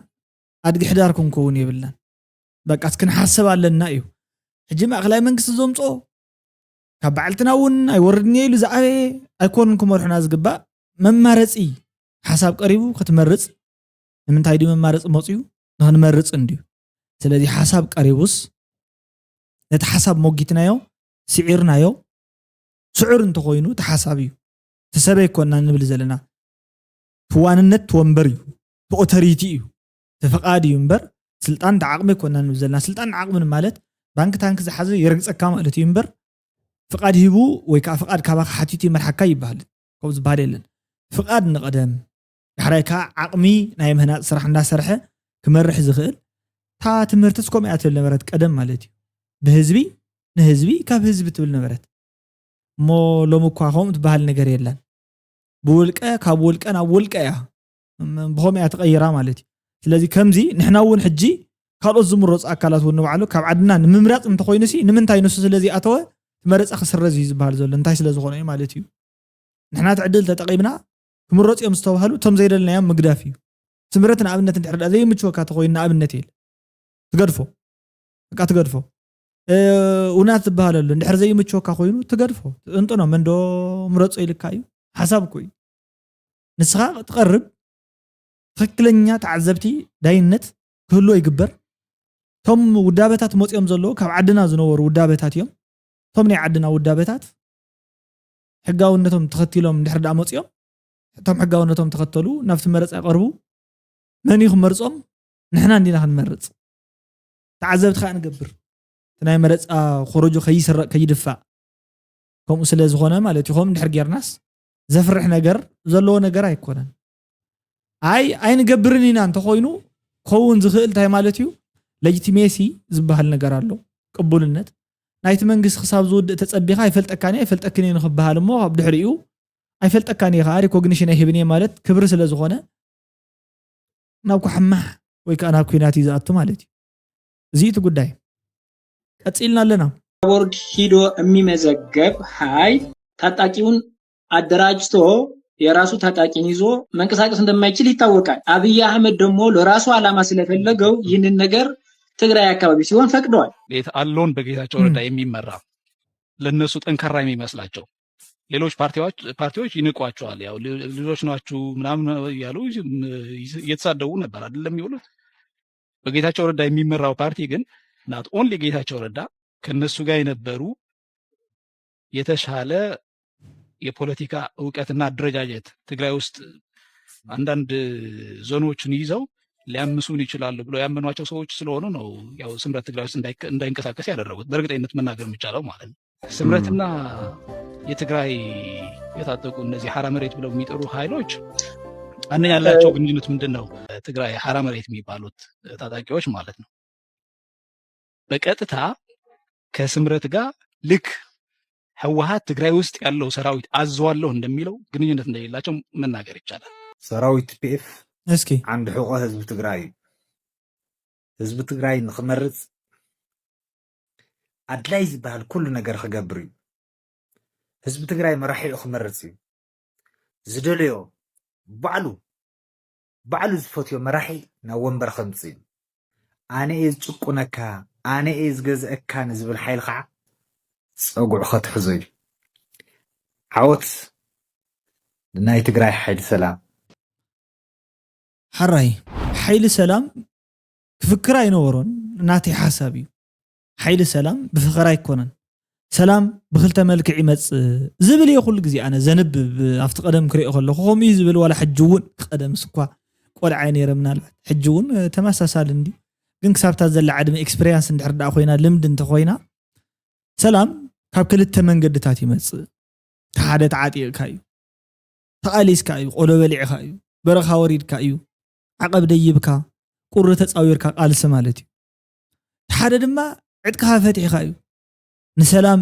ኣድጊ ሕዳር ክንከውን የብልናን። በቃ ክንሓስብ ኣለና እዩ። ሕጂ ማእኸላይ መንግስቲ ዘምፅኦ ካብ በዓልትና እውን ኣይወርድን እየ ኢሉ ዝኣበየ ኣይኮኑን ክመርሑና ዝግባእ። መማረፂ ሓሳብ ቀሪቡ ክትመርፅ ንምንታይ ድዩ መማረፂ መፅዩ ንክንመርፅ እንድዩ። ስለዚ ሓሳብ ቀሪቡስ ነቲ ሓሳብ ሞጊትናዮ ስዒርናዮ ስዑር እንተኮይኑ እቲ ሓሳብ እዩ እቲ ሰብ ኣይኮንና ንብል ዘለና። እቲ ዋንነት እቲ ወንበር እዩ እቲ ኦቶሪቲ እዩ እቲ ፍቃድ እዩ እምበር ስልጣን እቲ ዓቅሚ ኣይኮንና ንብል ዘለና። ስልጣን ዓቅሚ ማለት ባንክ ታንክ ዝሓዘ የርግፀካ ማለት እዩ እምበር ፍቃድ ሂቡ ወይ ከዓ ፍቃድ ካባካ ሓቲቱ ይመርሓካ ይበሃል ከምኡ ዝበሃል የለን። ፍቃድ ንቀደም ዳሕራይ ከዓ ዓቕሚ ናይ ምህናፅ ስራሕ እንዳሰርሐ ክመርሕ ዝኽእል እታ ትምህርትስ ከምኡ እያ ትብል ነበረት ቀደም ማለት እዩ ብህዝቢ ንህዝቢ ካብ ህዝቢ ትብል ነበረት እሞ ሎሚ እኳ ከምኡ ትበሃል ነገር የለን ብውልቀ፣ ካብ ውልቀ ናብ ውልቀ እያ። ም-፣ ብኸምኡ እያ ተቐይራ ማለት እዩ። ስለዚ ከምዚ ንሕና እውን ሕጂ ካልኦት ዝምረፁ ኣካላት እውን ንባዕሉ ካብ ዓድና ንምምራፅ እንተኾይኑ ሲ ንምንታይ ንሱ ስለ ዘይኣተወ እቲ መረፃ ክስረዝ እዩ ዝበሃል ዘሎ? እንታይ ስለ ዝኾነ እዩ ማለት እዩ? ንሕና እቲ ዕድል ተጠቒምና ክምረፁ እዮም ዝተባህሉ እቶም ዘይደለናዮም ምግዳፍ እዩ። ስምረት ንኣብነት እንድሕር ደኣ ዘይምችወካ ተኾይኑ ንኣብነት የለ ትገድፎ። በቃ ትገድፎ። እ፣ ውናት ዝበሃል ኣሎ። እንድሕር ዘይምችወካ ኮይኑ ትገድፎ። ትጥንጥኖ፣ መን ዶ ምረጾ ኢልካ እዩ። ሓሳብ እኮ እዩ። ንስኻ ትቐርብ፣ ትኽክለኛ ተዓዘብቲ ዳይነት ክህልዎ ይግበር። እቶም ውዳበታት መጺኦም ዘለዉ ካብ ዓድና ዝነበሩ ውዳበታት እዮም። እቶም ናይ ዓድና ውዳበታት ሕጋውነቶም ተኸቲሎም እንድሕር ደኣ መጺኦም፣ እቶም ሕጋውነቶም ተኸተሉ ናብቲ መረጻ ይቐርቡ። መን እዩ ክመርጾም? ንሕና እንዲና ክንመርጽ። ተዓዘብቲ ከኣ ንገብር። እቲ ናይ መረጻ ኮረጆ ከይስረቕ፣ ከይድፋእ። ከምኡ ስለ ዝኾነ ማለት እዩ። ከምኡ እንድሕር ጌርናስ ዘፍርሕ ነገር ዘለዎ ነገር ኣይኮነን። ኣይ፣ ኣይንገብርን ኢና እንተኾይኑ፣ ክኸውን ዝኽእል እንታይ ማለት እዩ? ሌጂቲሜሲ ዝበሃል ነገር ኣሎ። ቅቡልነት። ናይቲ መንግስቲ ክሳብ ዝውድእ ተጸቢኻ፣ "ኣይፈልጠካን እየ፣ ኣይፈልጠክን እየ" ንኽበሃል እሞ፣ ኣብ ድሕሪኡ "ኣይፈልጠካን እየ" ከኣ ሪኮግኒሽን ኣይህብን እየ ማለት ክብሪ ስለ ዝኾነ፣ ናብ ኳሕማሕ ወይ ከኣ ናብ ኲናት እዩ ዝኣቱ ማለት እዩ። እዚ እቲ ጉዳይ። ቀጺልና ኣለና። ቦርድ ሂዶ የሚመዘገብ ኃይል ታጣቂውን አደራጅቶ የራሱ ታጣቂን ይዞ መንቀሳቀስ እንደማይችል ይታወቃል። አብይ አህመድ ደግሞ ለራሱ ዓላማ ስለፈለገው ይህንን ነገር ትግራይ አካባቢ ሲሆን ፈቅደዋል። ሌት አሎን በጌታቸው ረዳ ም። የሚመራ ለነሱ ጠንካራ የሚመስላቸው ሌሎች ፓርቲዎች፣ ፓርቲዎች ይንቋቸዋል። ያው ሌ-፣ ልጆች ናችሁ ምናምን እያሉ እየተሳደቡ ነበር አይደለም የሚውሉት። በጌታቸው ረዳ የሚመራው ፓርቲ ግን not only ጌታቸው ረዳ ከነሱ ጋር የነበሩ የተሻለ የፖለቲካ እውቀትና አደረጃጀት ትግራይ ውስጥ አንዳንድ ዞኖችን ይዘው ሊያምሱን ይችላሉ ብለው ያመኗቸው ሰዎች ስለሆኑ ነው ያው ስምረት ትግራይ ውስጥ እንዳይከ-፣ እንዳይንቀሳቀስ ያደረጉት። በእርግጠኝነት መናገር የሚቻለው ማለት ነው። ስምረትና የትግራይ የታጠቁ እነዚህ ሐራ መሬት ብለው የሚጠሩ ኃይሎች አንደኛ ያላቸው እ- ግንኙነት ምንድን ነው? ትግራይ ሐራ መሬት የሚባሉት ታጣቂዎች ማለት ነው። በቀጥታ ከስምረት ጋር ልክ ህወሓት ትግራይ ውስጥ ያለው ሰራዊት አዘዋለሁ እንደሚለው ግንኙነት እንደሌላቸው መናገር ይቻላል። ሰራዊት ቲ ፒ ኤፍ እስኪ። ዓንዲ ሕቆ ህዝቢ ትግራይ እዩ። ህዝቢ ትግራይ ንክመርፅ ኣድላይ ዝበሃል ኩሉ ነገር ክገብር እዩ። ህዝቢ ትግራይ መራሒኡ ክመርፅ እዩ። ዝደለዮ ባዕሉ፣ ባዕሉ ዝፈትዮ መራሒ ናብ ወንበር ከምፅእ እዩ። ኣነ እየ ዝጭቁነካ፣ ኣነ እየ ዝገዝአካ ንዝብል ሓይሊ ከዓ ፀጉዑ ከትሕዞ እዩ። ዓወት ንናይ ትግራይ ሓይሊ ሰላም። ሓራይ፣ ሓይሊ ሰላም ክፍክር ኣይነበሮን፣ ናተይ ሓሳብ እዩ። ሓይሊ ሰላም ብፍኸራ ኣይኮነን። ሰላም ብክልተ መልክዕ ይመጽእ ዝብል እየ ኩሉ ግዜ ኣነ ዘንብብ፣ ኣብቲ ቀደም ክሪኦ ከለኹ ከምኡ እዩ ዝብል፣ ዋላ ሕጂ እውን፣ ቀደምስ እኳ ቆልዓ እየ ነይረ ምናልባት፣ ሕጂ እውን ተመሳሳሊ እንድዩ። ግን ክሳብታ ዘላ ዕድመ ኤክስፒሪያንስ እንድሕር ደኣ ኮይና፣ ልምዲ እንተኾይና፣ ሰላም ካብ ክልተ መንገድታት ይመጽእ። እቲ ሓደ ተዓጢቕካ እዩ። ተቓሊስካ እዩ፣ ቆሎ በሊዕካ እዩ፣ በረኻ ወሪድካ እዩ፣ ዓቐብ ደይብካ፣ ቁሪ ተጻዊርካ ቃልሲ ማለት እዩ። እቲ ሓደ ድማ ዕጥቅኻ ፈቲሕካ እዩ። ንሰላም፣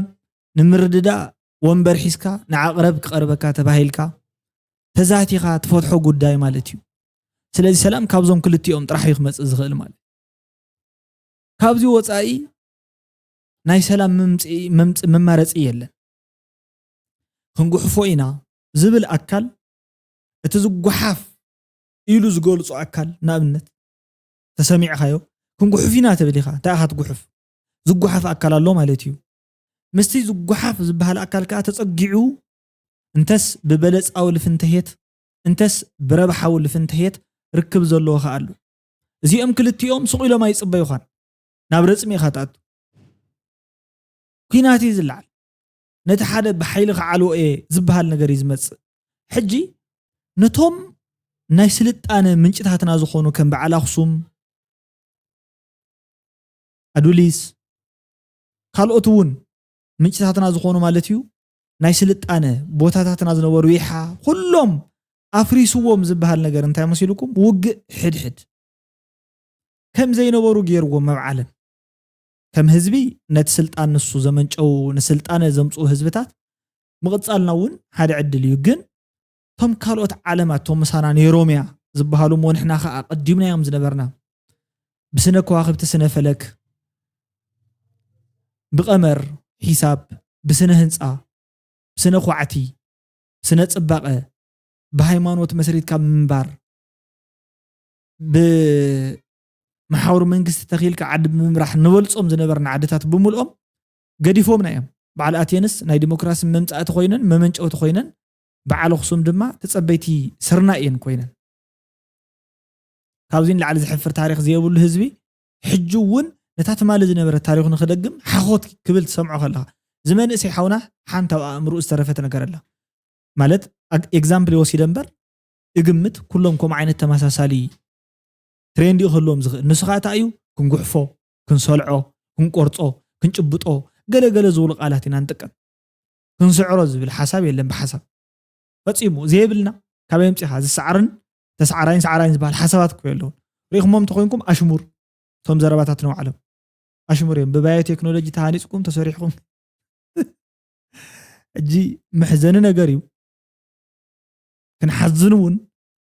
ንምርድዳእ ወንበር ሒዝካ ንዓቕረብ ክቐርበካ ተባሂልካ ተዛቲኻ ትፈትሖ ጉዳይ ማለት እዩ። ስለዚ ሰላም ካብዞም ክልቲኦም ጥራሕ እዩ ክመጽእ ዝኽእል ማለት እዩ። ካብዚ ወጻኢ ናይ ሰላም መምጽኢ-፣ መምጽ-፣ መማረጺ የለን። ክንጉሕፎ ኢና ዝብል ኣካል፣ እቲ ዝጓሓፍ ኢሉ ዝገልጾ ኣካል፣ ንኣብነት፣ ተሰሚዕኻዮ፣ ክንጉሕፍ ኢና ትብል ኢኻ። እንታይ ኢኻ ትጉሕፍ? ዝጓሓፍ ኣካል ኣሎ ማለት እዩ። ምስቲ ዝጓሓፍ ዝበሃል ኣካል ከኣ ተጸጊዑ፣ እንተስ ብበለጻዊ ልፍንተሄት፣ እንተስ ብረብሓዊ ልፍንተሄት ርክብ ዘለዎ ከኣ ኣሎ። እዚኦም ክልቲኦም ስቕ ኢሎም ኣይጽበዩኻን። ናብ ረጽሚ ኢኻ ትኣቱ። ኲናት እዩ ዝለዓል። ነቲ ሓደ ብሓይሊ ክዓልዎ እየ ዝበሃል ነገር እዩ ዝመጽእ። ሕጂ ነቶም ናይ ስልጣነ ምንጭታትና ዝኾኑ ከም በዓል ኣኽሱም፣ ኣዱሊስ፣ ካልኦት እውን ምንጭታትና ዝኾኑ ማለት እዩ፣ ናይ ስልጣነ ቦታታትና ዝነበሩ ይሓ፣ ኩሎም ኣፍሪስዎም ዝበሃል ነገር እንታይ መሲልኩም? ውግእ ሕድሕድ። ከም ዘይነበሩ ገይርዎም መብዓለን። ከም ህዝቢ ነቲ ስልጣን ንሱ ዘመንጨው፣ ንስልጣነ ዘምጽኡ ህዝብታት ምቕጻልና እውን ሓደ ዕድል እዩ። ግን እቶም ካልኦት ዓለማት፣ እቶም ምሳና ነይሮም እያ ዝበሃሉ እሞ ንሕና ከዓ ቀዲምናዮም ዝነበርና፣ ብስነ ከዋኽብቲ፣ ስነ ፈለክ፣ ብቐመር ሒሳብ፣ ብስነ ህንፃ፣ ብስነ ኳዕቲ፣ ብስነ ፅባቐ፣ ብሃይማኖት መስሪትካ ምንባር፣ ብመሓውር መንግስቲ ተኺልካ ዓዲ ብምምራሕ ንበልፆም ዝነበርና ዓድታት ብምልኦም ገዲፎምና እዮም። በዓል ኣቴንስ ናይ ዲሞክራሲ መምፃእቲ ኮይነን፣ መመንጨውቲ ኮይነን፣ በዓል ኣኽሱም ድማ ተፀበይቲ ስርናይ እየን ኮይነን። ካብዚ ንላዕሊ ዝሕፍር ታሪኽ ዘየብሉ ህዝቢ፣ ሕጂ እውን ነታ ትማሊ ዝነበረት ታሪኹ ንኽደግም ሓኾት ክብል ትሰምዖ ከለኻ፣ እዚ መንእሰይ ሓውና ሓንቲ ኣብ ኣእምርኡ ዝተረፈት ነገር ኣላ። ማለት፣ ኣግ-፣ ኤግዛምፕል ይወሲደ እምበር፣ እግምት ኩሎም ከምኡ ዓይነት ተመሳሳሊ ትሬንድ እዩ ክህልዎም ዝኽእል። ንሱ ኸኣ እንታይ እዩ? ክንጉሕፎ፣ ክንሰልዖ፣ ክንቆርጾ፣ ክንጭብጦ፣ ገለ ገለ ዝብሉ ቃላት ኢና ንጥቀም። ክንስዕሮ ዝብል ሓሳብ የለን ብሓሳብ። ፈጺሙ። ዘየብልና፣ ካበይ ኣምጺኻ? ዝሰዓርን ተሰዓራይን ሰዓራይን ዝበሃል ሓሳባት እኮ የለውን። ርኢኹሞም እንተኾይንኩም ኣሽሙር፣ እቶም ዘረባታት ንባዕሎም ኣሽሙር እዮም። ብባዮ ቴክኖሎጂ ተሃኒጽኩም ተሰሪሕኩም። ሕጂ መሕዘኒ ነገር እዩ። ክንሓዝን እውን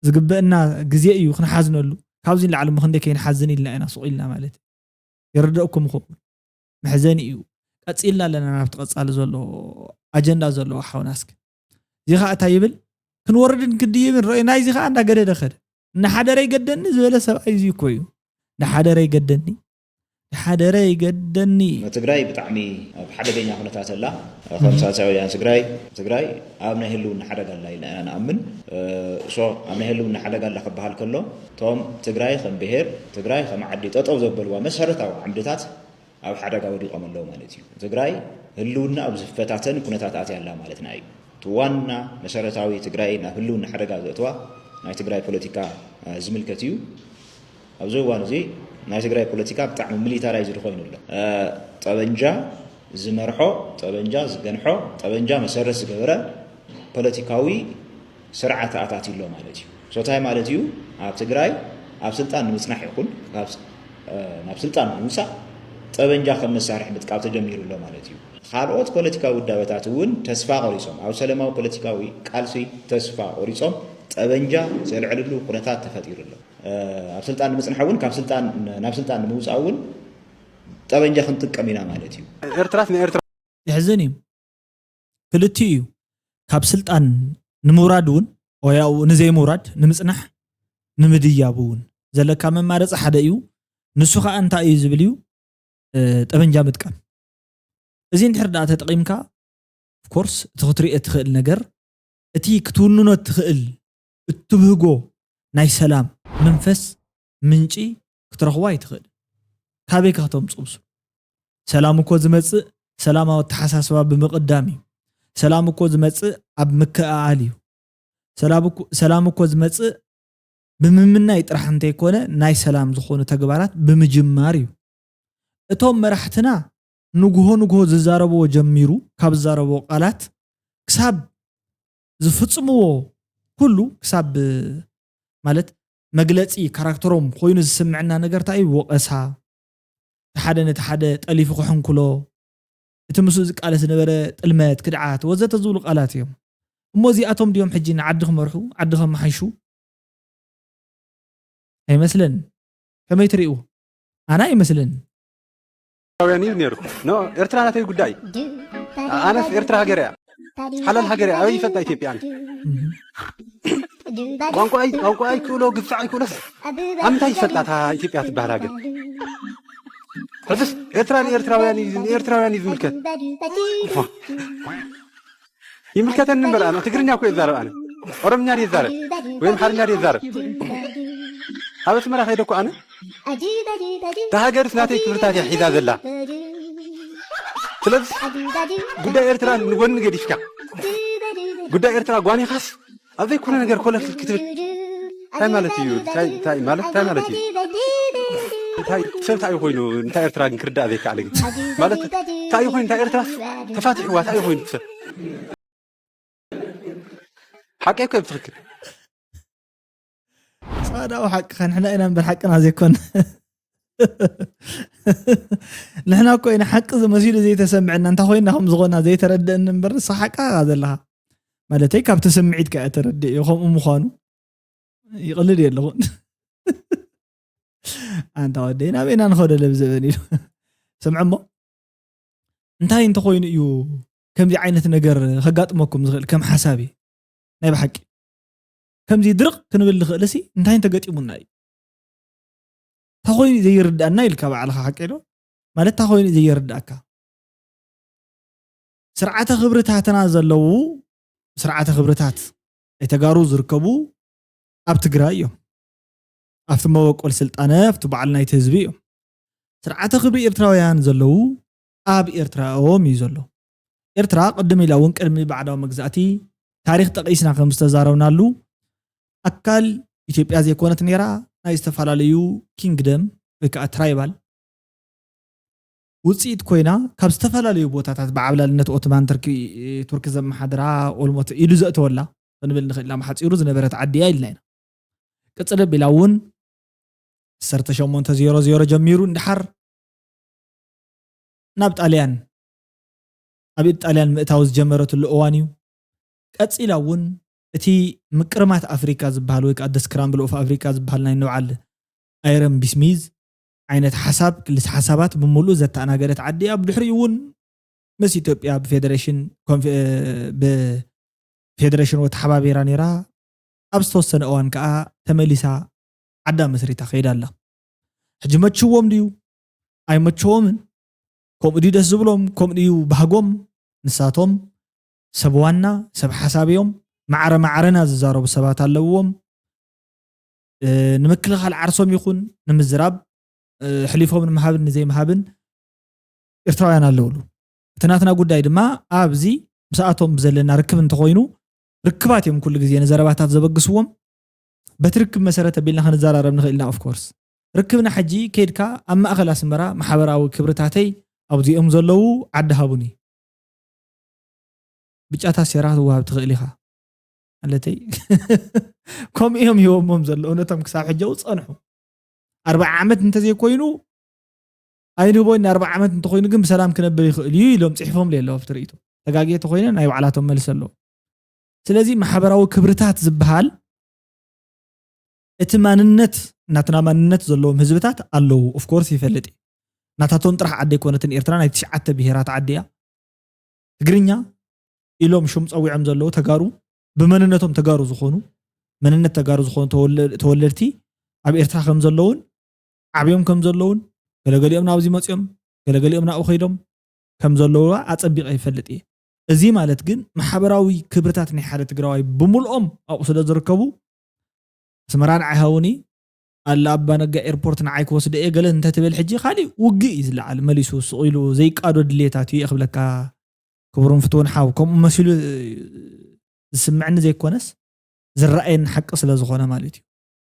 ዝግበአና ግዜ እዩ ክንሓዝነሉ። ካብዚ ንላዕሊ እሞ ክንደይ ከይንሓዝን ኢልና ኢና ሱቕ ኢልና ማለት እዩ። ይርደእኩም ይኸውን። መሕዘኒ እዩ። ቀጺልና ኣለና ናብቲ ቀጻሊ ዘሎ ኣጀንዳ ዘለዎ ሓውና እስኪ። እዚ ኸኣ እንታይ ይብል? ክንወርድን ክንድይብን ረእዩ ናይዚ ኸኣ እንዳገደደ ኸደ። እናሓደረ ይገደኒ ዝበለ ሰብኣይ እዚ እኮ እዩ። እናሓደረ ይገደኒ፣ እናሓደረ ይገደኒ። ትግራይ ብጣዕሚ ኣብ ሓደገኛ ኩነታት ኣላ። ከም ሳልሳይ ወያነ ትግራይ፣ ትግራይ ኣብ ናይ ህልውና ሓደጋ ኣላ ኢልና ኢና ንኣምን። እ፣ ሶ ኣብ ናይ ህልውና ሓደጋ ኣላ ክበሃል ከሎ፣ እቶም ትግራይ ከም ብሄር፣ ትግራይ ከም ዓዲ ጠጠው ዘበልዋ መሰረታዊ ዓምድታት ኣብ ሓደጋ ወዲቖም ኣለዉ ማለት እዩ። ትግራይ ህልውና ኣብ ዝፈታተን ኩነታት ኣትያ ኣላ ማለትና እዩ። እቲ ዋና መሰረታዊ ትግራይ ናብ ህልውና ሓደጋ ዘእትዋ ናይ ትግራይ ፖለቲካ፣ እ፣ ዝምልከት እዩ። ኣብዚ እዋን እዚ ናይ ትግራይ ፖለቲካ ብጣዕሚ ሚሊታራይዝድ ኮይኑ ኣሎ። እ፣ ጠበንጃ ዝመርሖ፣ ጠበንጃ ዝገንሖ፣ ጠበንጃ መሰረት ዝገበረ ፖለቲካዊ ስርዓት ኣታትዩ ኣሎ ማለት እዩ። ሶ እንታይ ማለት እዩ? ኣብ ትግራይ ኣብ ስልጣን ንምጽናሕ ይኹን ካብ ስ-፣ እ፣ ናብ ስልጣን ንምውጻእ ጠበንጃ ከም መሳርሒ ምጥቃም ተጀሚሩ ኣሎ ማለት እዩ። ካልኦት ፖለቲካዊ ውዳበታት እውን ተስፋ ቆሪጾም፣ ኣብ ሰላማዊ ፖለቲካዊ ቃልሲ ተስፋ ቆሪጾም ጠበንጃ ዘልዕልሉ ኩነታት ተፈጢሩ ኣሎ። እ፣ ኣብ ስልጣን ንምጽናሕ እውን ካብ ስልጣን ናብ ስልጣን ንምውጻእ እውን ጠበንጃ ክንጥቀም ኢና ማለት እዩ። ኤርትራስ ንኤርትራ የሕዝን እዩ። ክልቲኡ እዩ። ካብ ስልጣን ንምውራድ እውን፣ ወይ ኣብኡ ንዘይምውራድ፣ ንምጽናሕ፣ ንምድያብ እውን ዘለካ መማረጺ ሓደ እዩ። ንሱ ኸኣ እንታይ እዩ ዝብል እዩ? እ፣ ጠበንጃ ምጥቃም። እዚ እንድሕር ደኣ ተጠቒምካ፣ ኦፍኮርስ፣ እቲ ክትሪኦ እትኽእል ነገር፣ እቲ ክትውንኖ እትኽእል፣ እትብህጎ ናይ ሰላም መንፈስ ምንጪ ክትረኽቦ ኣይትኽእል። ካበይ ከ ከተምጽኡ? ምስ ሰላም እኮ ዝመጽእ ሰላማዊ ኣተሓሳስባ ብምቕዳም እዩ። ሰላም እኮ ዝመጽእ ኣብ ምክእኣል እዩ። ሰላም እኮ፣ ሰላም እኮ ዝመጽእ ብምምናይ ጥራሕ እንተይኮነ፣ ናይ ሰላም ዝኾኑ ተግባራት ብምጅማር እዩ። እቶም መራሕትና ንግሆ ንግሆ ዝዛረብዎ ጀሚሩ፣ ካብ ዝዛረብዎ ቃላት ክሳብ ዝፍጽምዎ ኩሉ፣ ክሳብ፣ ማለት፣ መግለጺ ካራክተሮም ኮይኑ ዝስምዐና ነገር እንታይ እዩ? ወቐሳ፣ እቲ ሓደ ነቲ ሓደ ጠሊፉ ክሕንኩሎ፣ እቲ ምስኡ ዝቃለስ ዝነበረ ጥልመት፣ ክድዓት፣ ወዘተ ዝብሉ ቃላት እዮም። እሞ እዚኣቶም ድዮም ሕጂ ንዓዲ ክመርሑ፣ ዓዲ ከመሓይሹ? ኣይመስለንን። ከመይ ትርእይዎ? ኣነ ኣይመስለንን። ኤርትራውያን እዩ ነይሩ። ኖ፣ ኤርትራ ናተይ ጉዳይ። ኣነስ ኤርትራ ሃገር እያ። ሓላል ሃገር እያ። ኣበይ ይፈልጣ ኢትዮጵያ ኣነ? እህ። ቋንቋ ኣይ-፣ ቋንቋ ኣይክእሎ፣ ግዛዕ ኣይክእሎስ ኣብ ምንታይ ይፈልጣ እታ ኢትዮጵያ ትበሃል ሃገር? ሕዝስ ኤርትራ ንኤርትራውያን እዩ፣ ንኤርትራውያን እዩ ዝምልከት። ይምልከተኒ እምበር ኣነ ትግርኛ እኮ ይዛረብ፣ ኣነ ኦሮምኛ ድየ ይዛረብ ወይ ኣምሓርኛ ድየ ይዛረብ? ኣብ ኣስመራ ከይደ እኮ ኣነ እታ ሃገርስ ናተይ ክብርታት እያ ሒዛ ዘላ። ስለዚ ጉዳይ ኤርትራ ንጎኒ ገዲፍካ ጉዳይ ኤርትራ ጓኒኻስ ኣብ ዘይኮነ ነገር ኮለል ክትብል እንታይ ማለት እዩ? እንታይ፣ እንታይ ማለት፣ እንታይ ማለት እዩ? እንታይ ሰብ እንታይ ኮይኑ እንታይ ኤርትራ ግን ክርዳእ ዘይከኣለ ግን ማለት እንታይ ኮይኑ እንታይ ኤርትራ ተፋቲሕዋ እንታይ ኮይኑ ሰብ ሓቂ እኮ እዩ ብትኽክል። ጻዕዳዊ ሓቅኻ ንሕና ኢና እምበር ሓቅና ዘይኮነ። ንሕና እኮ ኢና ሓቂ ዝመሲሉ ዘይተሰምዐና፣ እንታይ ኮይና ከም ዝኾና ዘይተረድአኒ እምበር ንስኻ ሓቅኻ ዘለኻ። ማለተይ ካብቲ ስምዒት ከኣ ተረድእዮ ከምኡ ምዃኑ ይቕልድ የለኹን። ኣንታ ወደይ ናበይና ንኸዶ ለብዘበን ኢሉ ስምዐ እሞ እንታይ እንተኾይኑ እዩ ከምዚ ዓይነት ነገር ከጋጥመኩም ዝኽእል ከም ሓሳብ እዩ ናይ ብሓቂ ከምዚ ድርቕ ክንብል ንኽእል ሲ እንታይ እንተገጢሙና እዩ ተኾይኑ ዘይርዳእና ኢልካ ባዕልኻ ሓቂ ዶ ማለት ተኾይኑ ዘይርዳእካ ስርዓተ ክብርታትና ዘለዉ ስርዓተ ክብርታት ናይ ተጋሩ ዝርከቡ ኣብ ትግራይ እዮም ኣብቲ መበቆል ስልጣነ ኣብቲ በዓል ናይቲ ህዝቢ እዮም ስርዓተ ክብሪ ኤርትራውያን ዘለዉ ኣብ ኤርትራኦም እዩ ዘሎ ኤርትራ ቅድም ኢላ እውን ቅድሚ ባዕዳዊ መግዛእቲ ታሪክ ጠቂስና ከም ዝተዛረብናሉ ኣካል ኢትዮጵያ ዘይኮነት ነራ ናይ ዝተፈላለዩ ኪንግደም ወይ ከዓ ትራይባል ውፅኢት ኮይና ካብ ዝተፈላለዩ ቦታታት ብዓብላልነት ኦትማን ቱርኪ ዘመሓድራ ኦልሞት ኢሉ ዘእተወላ ክንብል ንኽእል ኢና ሓፂሩ ዝነበረት ዓዲ እያ ኢልና ኢና ቅፅል ኣቢላ እውን ዓሰርተ ሸሞንተ ዜሮ ዜሮ ጀሚሩ እንድሓር ናብ ጣልያን ኣብ ኢድ ጣልያን ምእታው ዝጀመረትሉ እዋን እዩ ቀፂላ እውን እቲ ምቅርማት ኣፍሪካ ዝበሃል ወይ ከዓ ስክራምብል ኦፍ ኣፍሪካ ዝበሃል ናይ ንባዓል ኣይረን ቢስሚዝ ዓይነት ሓሳብ ክልስ ሓሳባት ብምሉእ ዘተኣናገደት ዓዲ ኣብ ድሕሪኡ እውን ምስ ኢትዮጵያ ብፌደሬሽን ብፌደሬሽን ወተሓባቢራ ነራ ኣብ ዝተወሰነ እዋን ከዓ ተመሊሳ ዓዳ መስሪታ ከይዳ ኣላ ሕጂ መችዎም ድዩ ኣይመችዎምን ከምኡ ድዩ ደስ ዝብሎም ከምኡ ድዩ ባህጎም ንሳቶም ሰብ ዋና ሰብ ሓሳብ እዮም ማዕረ ማዕረና ዝዛረቡ ሰባት ኣለውዎም ንምክልኻል ዓርሶም ይኹን ንምዝራብ ሕሊፎም ንምሃብን ንዘይምሃብን ኤርትራውያን ኣለውሉ እቲ ናትና ጉዳይ ድማ ኣብዚ ምስኣቶም ብዘለና ርክብ እንተኾይኑ ርክባት እዮም ኩሉ ግዜ ንዘረባታት ዘበግስዎም በቲ ርክብ መሰረት ኣቢልና ክንዘራረብ ንኽእል ኢና ኦፍኮርስ ርክብና ሕጂ ከይድካ ኣብ ማእኸል ኣስመራ ማሕበራዊ ክብርታተይ ኣብዚኦም ዘለዉ ዓዲ ሃቡኒ ብጫታት ሴራ ክትወሃብ ትኽእል ኢኻ ኣለተይ ከምኡ እዮም ሂቦሞም ዘለዉ ነቶም ክሳብ ሕጂ ዝፀንሑ ኣርባዓ ዓመት እንተዘይኮይኑ ኣይንህቦ ኢና ኣርባዓ ዓመት እንተኮይኑ ግን ብሰላም ክነብር ይኽእል እዩ ኢሎም ፅሒፎም ኣለዉ ኣብቲ ርእይቶ ተጋግየ ተኮይነ ናይ ባዕላቶም መልሲ ኣለዎ ስለዚ ማሕበራዊ ክብርታት ዝበሃል እቲ ማንነት ናትና ማንነት ዘለዎም ህዝብታት ኣለዉ ኦፍኮርስ ይፈልጥ እዩ ናታቶም ጥራሕ ዓዲ ኣይኮነትን ኤርትራ ናይ ትሽዓተ ብሄራት ዓዲ እያ ትግርኛ ኢሎም ሽም ፀዊዖም ዘለዉ ተጋሩ ብመንነቶም ተጋሩ ዝኾኑ መንነት ተጋሩ ዝኾኑ ተወለድቲ ኣብ ኤርትራ ከም ዘለውን ዓብዮም ከም ዘለውን ገለገሊኦም ናብዚ መፅኦም ገለገሊኦም ናብኡ ከይዶም ከም ዘለዉ ኣፀቢቐ ይፈልጥ እየ እዚ ማለት ግን ማሕበራዊ ክብርታት ናይ ሓደ ትግራዋይ ብምልኦም ኣብኡ ስለ ዝርከቡ ኣስመራ ንዓይ ሃውኒ ኣላ ኣባ ነጋ ኤርፖርት ንዓይ ክወስደ እየ ገለ እንተትብል ሕጂ ካሊእ ውግእ እዩ ዝለዓል መሊሱ ስቕ ኢሉ ዘይቃዶ ድሌታት እዩ ክብለካ ክቡርን ፍትውን ሓው ከምኡ መሲሉ ዝስምዐኒ ዘይኮነስ ዝረኣየኒ ሓቂ ስለ ዝኾነ ማለት እዩ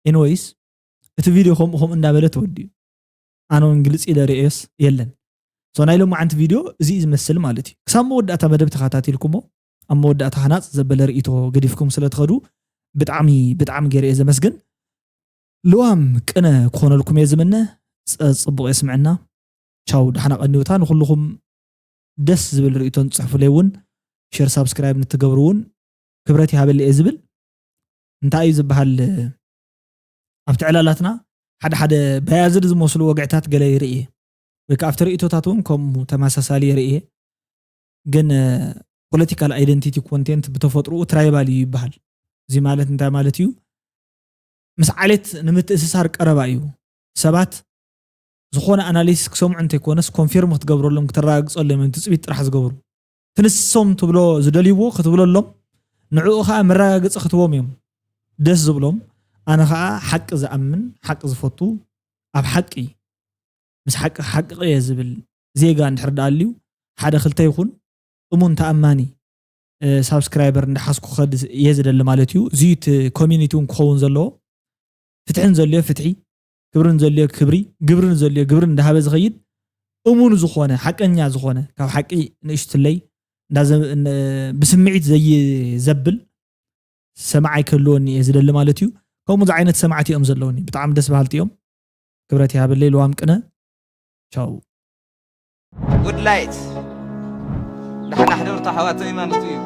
ኤንወይስ እቲ ቪድዮ ከምኡ ከምኡ እንዳበለ ተወዲኡ ኣነ እውን ግልፂ ኢለ ርእዮስ የለን ሶ ናይ ሎማዓንቲ ቪድዮ እዚ እዩ ዝመስል ማለት እዩ ክሳብ መወዳእታ መደብ ተኸታቲልኩሞ ኣብ መወዳእታ ሃናፅ ዘበለ ርእይቶ ገዲፍኩም ስለ ትኸዱ ብጣዕሚ ብጣዕሚ ገይረ እየ ዘመስግን ልዋም ቅነ ክኾነልኩም እየ ዝምነ ፅቡቕ የስምዐና ቻው ዳሕና ቀኒውታ ንኩልኹም ደስ ዝብል ርእይቶን ፅሕፉለይ እውን ሸር ሳብስክራይብ ንትገብሩ እውን ክብረት ይሃበሊ እየ ዝብል እንታይ እዩ ዝበሃል ኣብቲ ዕላላትና ሓደ ሓደ ባያዝድ ዝመስሉ ወግዕታት ገለ ይርኢ ወይ ከዓ ኣብቲ ርእይቶታት እውን ከምኡ ተመሳሳሊ ይርኢ ግን ፖለቲካል ኣይደንቲቲ ኮንቴንት ብተፈጥሮኡ ትራይባል እዩ ይበሃል እዚ ማለት እንታይ ማለት እዩ ምስ ዓሌት ንምትእስሳር ቀረባ እዩ ሰባት ዝኾነ ኣናሊሲስ ክሰምዑ እንተይኮነስ ኮንፊርም ክትገብረሎም ክተረጋግፀሎም እዮም ትፅቢት ጥራሕ ዝገብሩ ትንሶም ትብሎ ዝደልይዎ ክትብለሎም ንዕኡ ከዓ መረጋገፂ ክትቦም እዮም ደስ ዝብሎም ኣነ ከዓ ሓቂ ዝኣምን ሓቂ ዝፈቱ ኣብ ሓቂ ምስ ሓቂ ሓቂ እየ ዝብል ዜጋ እንድሕር ደኣ ኣልዩ ሓደ ክልተ ይኹን እሙን ተኣማኒ ሳብስክራይበር እንዳሓዝኩ ክኸድ እየ ዝደሊ ማለት እዩ እዚ እቲ ኮሚኒቲ እውን ክኸውን ዘለዎ ፍትሒ ንዘልዮ ፍትሒ ክብሪ ንዘልዮ ክብሪ ግብሪ ንዘልዮ ግብሪ እንዳሃበ ዝኸይድ እሙን ዝኾነ ሓቀኛ ዝኾነ ካብ ሓቂ ንእሽትለይ ብስምዒት ዘይዘብል ሰማዓይ ክህልወኒ እየ ዝደሊ ማለት እዩ ከምኡ ዓይነት ሰማዕቲ እዮም ዘለውኒ ብጣዕሚ ደስ በሃልቲ እዮም ክብረት ይሃበለይ ልዋም ቅነ ቻው ጉድ ላይት ዳሕና ሕደርቶ ሓዋተይ ማለት እዩ